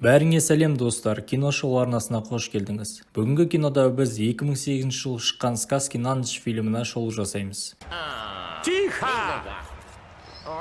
Бәріңе сәлем, достар! Кино шоу арнасына қош келдіңіз. Бүгінгі кинода біз 2008 жылы шыққан «Сказки на ночь» фильміне шолу жасаймыз. Тихо!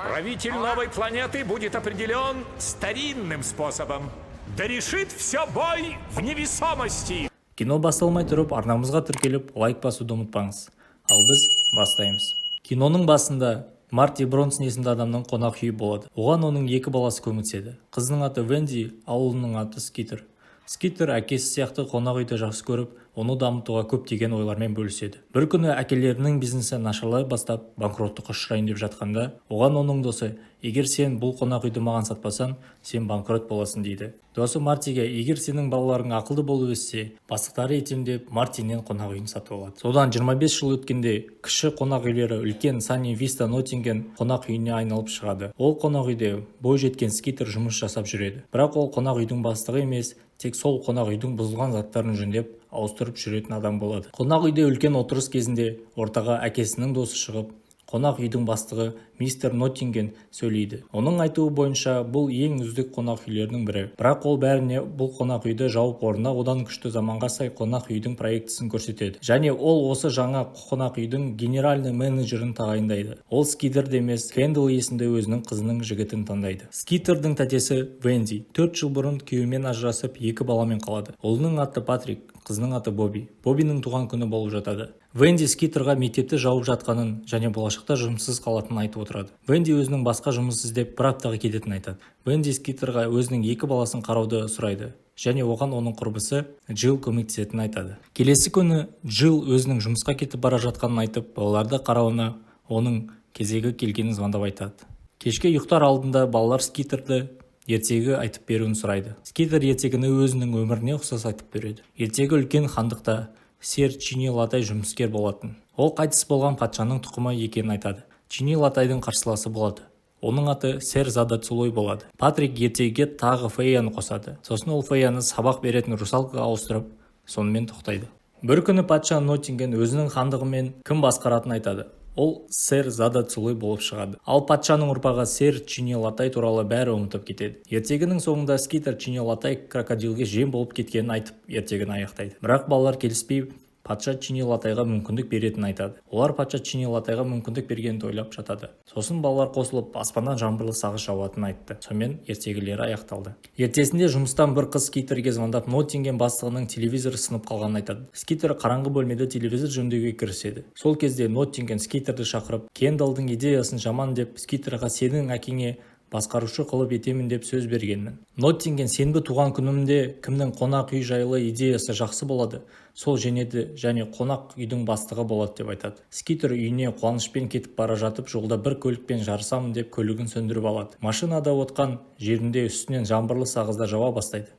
Правитель новой планеты будет определен старинным способом. Да решит все бой в невесомости. Кино басталмай тұрып, арнамызға тіркеліп, лайк басуды ұмытпаңыз. Ал біз бастаймыз. Киноның басында Марти Бронсон есімді адамның қонақ үйі болады. Оған оның екі баласы көмектеседі. Қызының аты Венди, ал ұлының аты Скитер. Скитер әкесі сияқты қонақ үйді жақсы көріп, оны дамытуға көптеген ойлармен бөліседі. Бір күні әкелерінің бизнесі нашарлай бастап, банкроттыққа ұшырайын деп жатқанда, оған оның досы: «Егер сен бұл қонақ үйді маған сатпасаң, сен банкрот боласың», – дейді. Досы Мартиге егер сенің балаларың ақылды болып өссе, бастықтары етем деп, Мартиннен қонақ үйін сатып алады. Содан 25 жыл өткенде кіші қонақ үйлері үлкен Сани Виста Ноттинген қонақ үйіне айналып шығады. Ол қонақ үйде бой жеткен Скитер жұмыс жасап жүреді. Бірақ ол қонақ үйдің бастығы емес, тек сол қонақ үйдің бұзылған заттарын жөндеп, ауыстырып жүретін адам болады. Қонақ үйде үлкен отырыс кезінде ортаға әкесінің досы шығып, қонақ үйдің бастығы мистер Ноттинген сөйлейді. Оның айтуы бойынша, бұл ең үздік қонақ үйлердің бірі. Бірақ ол бәріне бұл қонақ үйді жауып, орнына одан күшті, заманға сай қонақ үйдің проектісін көрсетеді. Және ол осы жаңа қонақ үйдің генеральный менеджерін тағайындайды. Ол Скитерді емес, Кендалл есімді өзінің қызының жігітін таңдайды. Скитердің тәтесі Венди 4 жыл бұрын күйеуімен ажырасып, екі баламен қалады. Ұлының аты Патрик, қызының аты Бобби. Боббиның туған күні болып жатады. Венди Скитерға мектепті жауып жатқанын және болашақта жұмыссыз қалатынын айтып отырады. Венди өзінің басқа жұмыс іздеп, бір аптаға кететінін айтады. Венди Скитерға өзінің екі баласын қарауды сұрайды және оған оның құрбысы Джилл көмектесетінін айтады. Келесі күні Джилл өзінің жұмысқа кетіп бара жатқанын айтып, балаларды қарауына оның кезегі келгенін звондап айтады. Кешке ұйықтар алдында балалар Скитерді ертегі айтып беруін сұрайды. Скитер ертегіні өзінің өміріне ұқсас айтып береді. Ертегі: үлкен хандықта сэр Чини Латай жұмыскер болатын. Ол қайтыс болған патшаның тұқымы екенін айтады. Чини Латайдың қарсыласы болады, оның аты сэр Зада Цулой болады. Патрик ертегіге тағы феяны қосады. Сосын ол феяны сабақ беретін русалкаға ауыстырып, сонымен тоқтайды. Бір күні патша Ноттинген өзінің хандығымен кім басқаратынын айтады. Ол сэр Зада Цулой болып шығады. Ал патшаның ұрпағы сэр Чини Латай туралы бәрі ұмытып кетеді. Ертегінің соңында Скитер Чини Латай крокодилге жем болып кеткенін айтып, ертегіні аяқтайды. Бірақ балалар келіспей, патша Чини Латайға мүмкіндік беретінін айтады. Олар патша Чини Латайға мүмкіндік бергенін тойлап жатады. Сосын балалар қосылып, аспаннан жаңбырлы сағыз жауатынын айтты. Сонымен ертегілері аяқталды. Ертесінде жұмыстан бір қыз Скитерге звондап, Ноттинген бастығының телевизоры сынып қалғанын айтады. Скитер қараңғы бөлмеде телевизор жөндеуге кіріседі. Сол кезде Ноттинген Скитерді шақырып, Кендалдың идеясын жаман деп, Скитерға «Сенің әкеңе басқарушы қылып етемін» деп сөз бергенмін. Ноттинген сенбі туған күнімде кімнің қонақ үй жайлы идеясы жақсы болады, сол жеңеді және қонақ үйдің бастығы болады деп айтады. Скитер үйіне қуанышпен кетіп бара жатып, жолда бір көлікпен жарысамын деп, көлігін сөндіріп алады. Машинада отқан жерінде үстінен жаңбырлы сағыздар жауа бастайды.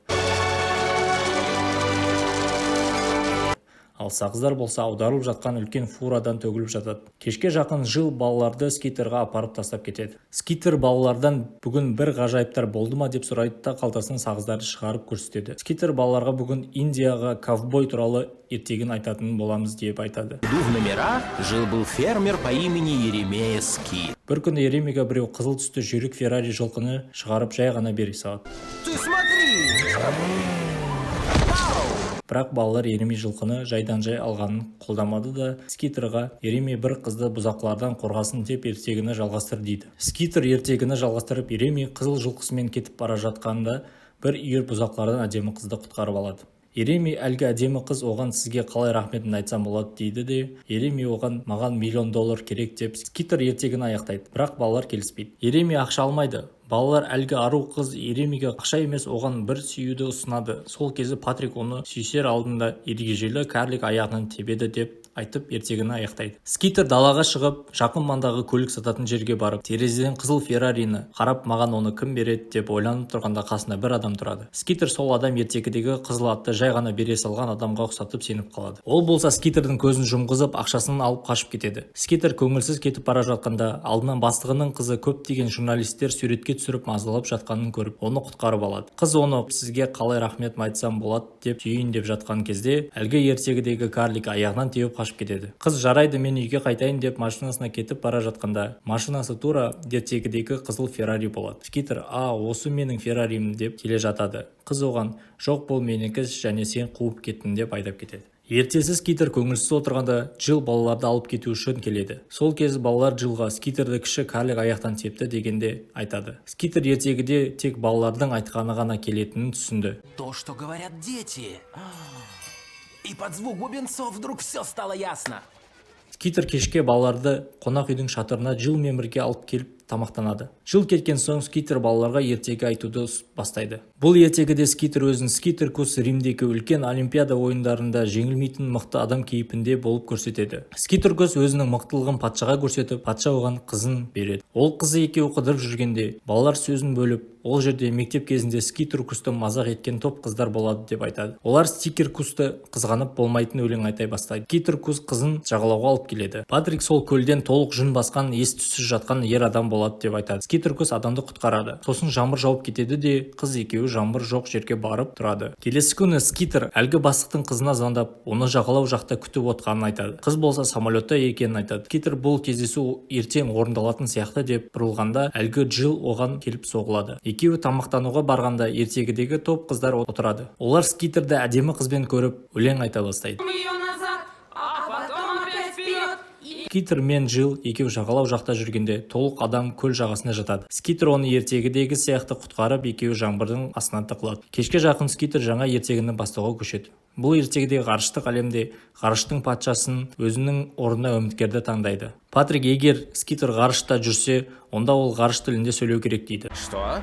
Ал сағыздар болса аударылып жатқан үлкен фурадан төгіліп жатады. Кешке жақын Жил балаларды Скитерға апарып тастап кетеді. Скитер балалардан бүгін бір ғажайыптар болды ма деп сұрайды да, қалтасынан сағыздарды шығарып көрсетеді. Скитер балаларға бүгін Индияға ковбой туралы ертегіні айтатын боламыз деп айтады. В номера жил-был фермер по имени Еремея Скит. Бір күні Еремеге біреу қызыл түсті жүйрік Феррари жылқыны шығарып, жай ғана бере салады. Ты смотри! Бірақ балалар Еремей жылқыны жайдан-жай алғанын қолдамады да, Скитерға «Еремей бір қызды бұзақылардан қорғасын» деп, ертегіні жалғастыр дейді. Скитер ертегіні жалғастырып, Еремей қызыл жылқысымен кетіп бара жатқанда, бір үйір бұзақылардан әдемі қызды құтқарып алады. Еремей әлгі әдемі қыз оған «Сізге қалай рахметімді айтсам болады?» дейді де, Еремей оған «Маған миллион доллар керек» деп, Скитер ертегіні аяқтайды. Бірақ балалар келіспейді. Еремей ақша алмайды. Балалар әлгі ару қыз Еремейге ақша емес, оған бір сүюді ұсынады. Сол кезде Патрик оны сүйісер алдында ергежейлі карлик аяғынан тебеді деп айтып, ертегіні аяқтайды. Скитер далаға шығып, жақын маңдағы көлік сататын жерге барып, терезеден қызыл Феррарини қарап, «Маған оны кім береді?» деп ойланып тұрғанда, қасында бір адам тұрады. Скитер сол адам ертегідегі қызыл атты жай ғана бере салған адамға ұқсатып, сеніп қалады. Ол болса Скитердің көзін жұмғызып, ақшасын алып қашып кетеді. Скитер көңілсіз кетіп бара жатқанда, алдынан бастығының қызы көптеген журналистер суретке түсіріп, мазалап жатқанын көріп, оны құтқарып алады. Қыз оны «Сізге қалай рахмет айтсам болады?» деп сүйейін деп жатқан кезде, әлгі ертегідегі карлик аяғынан теуіп қашып қашып кетеді. Қыз «Жарайды, мен үйге қайтайын» деп машинасына кетіп бара жатқанда, машинасы тура ертегідегі қызыл Феррари болады. Скитер «А, осы менің Феррарим» деп келе жатады. Қыз оған «Жоқ, бұл менікі және сен қуып кеттің» деп айдап кетеді. Ертесі Скитер көңілсіз отырғанда, Джилл балаларды алып кету үшін келеді. Сол кез балалар Джилға Скитерді кіші карлик аяқтан тепті дегенде айтады. Скитер ертегіде тек балалардың айтқаны ғана келетінін түсінді. То, что говорят дети. И под звук бубенцов вдруг все стало ясно. Скитер кешке балаларды қонақ үйдің шатырына Джилмен бірге алып келіп тамақтанады. Джилл кеткен соң, Скитер балаларға ертегі айтуды бастайды. Бұл ертегіде Скитер өзін Скитер Кус, Римдегі үлкен олимпиада ойындарында жеңілмейтін мықты адам кейпінде болып көрсетеді. Скитер Кус өзінің мықтылығын патшаға көрсетіп, патша оған қызын береді. Ол қызы екеуі қыдырып жүргенде, балалар сөзін бөліп, ол жерде мектеп кезінде Скитер Кусты мазақ еткен топ қыздар болады деп айтады. Олар Стикер Кусты қызғанып, болмайтын өлең айта бастайды. Скитер Кус қызын жағалауға алып келеді. Патрик сол көлден толық жүн басқан, ес түссіз жатқан ер адам болады деп айтады. Скитер Кус адамды құтқарады. Сосын жаңбыр жауып кетеді де, қыз екеуі жаңбыр жоқ жерге барып тұрады. Келесі күні Скитер әлгі бастықтың қызына звондап, оны жағалау жақта күтіп отқанын айтады. Қыз болса самолетта екенін айтады. Скитер бұл кездесу ертең орындалатын сияқты деп бұрылғанда, әлгі Джилл оған келіп соғылады. Екеуі тамақтануға барғанда, ертегідегі топ қыздар отырады. Олар Скитерді әдемі қызбен көріп, өлең айта бастайды. Ее назад, а потом опять вперед. И Скитер мен Джилл екеуі жағалау жақта жүргенде, толық адам көл жағасында жатады. Скитер оны ертегідегі сияқты құтқарып, екеуі жаңбырдың астына тығылады. Кешке жақын Скитер жаңа ертегіні бастауға көшеді. Бұл ертегіде ғарыштық әлемде ғарыштың патшасын өзінің орнына үміткерді таңдайды. Патрик егер Скитер ғарышта жүрсе, онда ол ғарыш тілінде сөйлеу керек дейді. Что?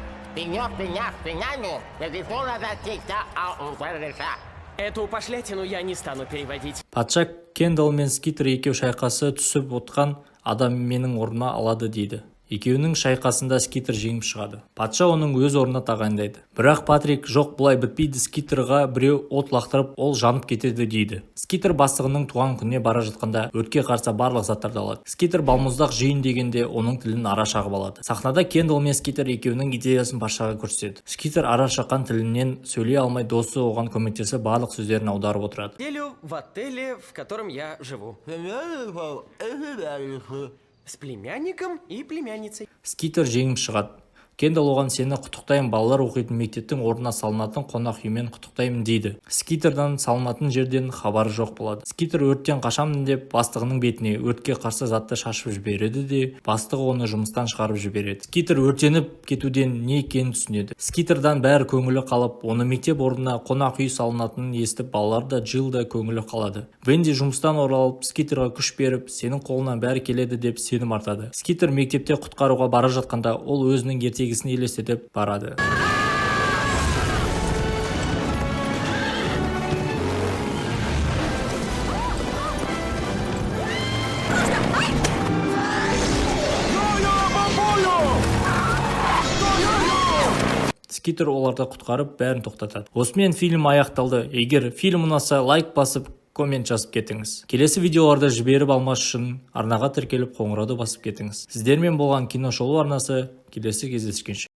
Эту пошлятину я не стану переводить. Патша Кендалл мен Скитер екеу шайқасы түсіп отқан адам менің орныма алады дейді. Екеуінің шайқасында Скитер жеңіп шығады. Патша оның өз орнына тағайындайды. Бірақ Патрик «Жоқ, бұлай бітпейді, Скитерға біреу от лақтырып, ол жанып кетеді» дейді. Скитер бастығының туған күніне бара жатқанда, өртке қарсы барлық заттарды алады. Скитер балмұздақ жейін дегенде, оның тілін ара шағып алады. Сахнада Кендалл мен Скитер екеуінің идеясын патшаға көрсетеді. Скитер ара шаққан тілінен сөйлей алмай, досы оған көмектесіп, барлық сөздерін аударып отырады. Неделю в отеле, в котором я живу. С племянником и племянницей. Скитер жеңіп шығады. Кендалл оған «Сені құттықтаймын, балалар оқитын мектептің орнына салынатын қонақ үймен құттықтаймын» дейді. Скитердан салынатын жерден хабары жоқ болады. Скитер өрттен қашамын деп, бастығының бетіне өртке қарсы затты шашып жібереді де, бастығы оны жұмыстан шығарып жібереді. Скитер өртеніп кетуден не екенін түсінеді. Скитердан бәрі көңілі қалып, оны мектеп орнына қонақ үй салынатынын естіп, балалар да, Джилл да көңілі қалады. Венди жұмыстан оралып, Скитерға күш беріп, сенің қолыңнан бәрі келеді деп сенім артады. Скитер мектепте құтқаруға бара жатқанда, ол өзінің ертегісін елестетіп барады. Скитер оларды құтқарып, бәрін тоқтатады. Осымен фильм аяқталды. Егер фильм ұнаса, лайк басып, коммент жазып кетіңіз. Келесі видеоларды жіберіп алмас үшін арнаға тіркеліп, қоңырауды басып кетіңіз. Сіздермен болған Кино Шолу арнасы. Келесі кездескенше.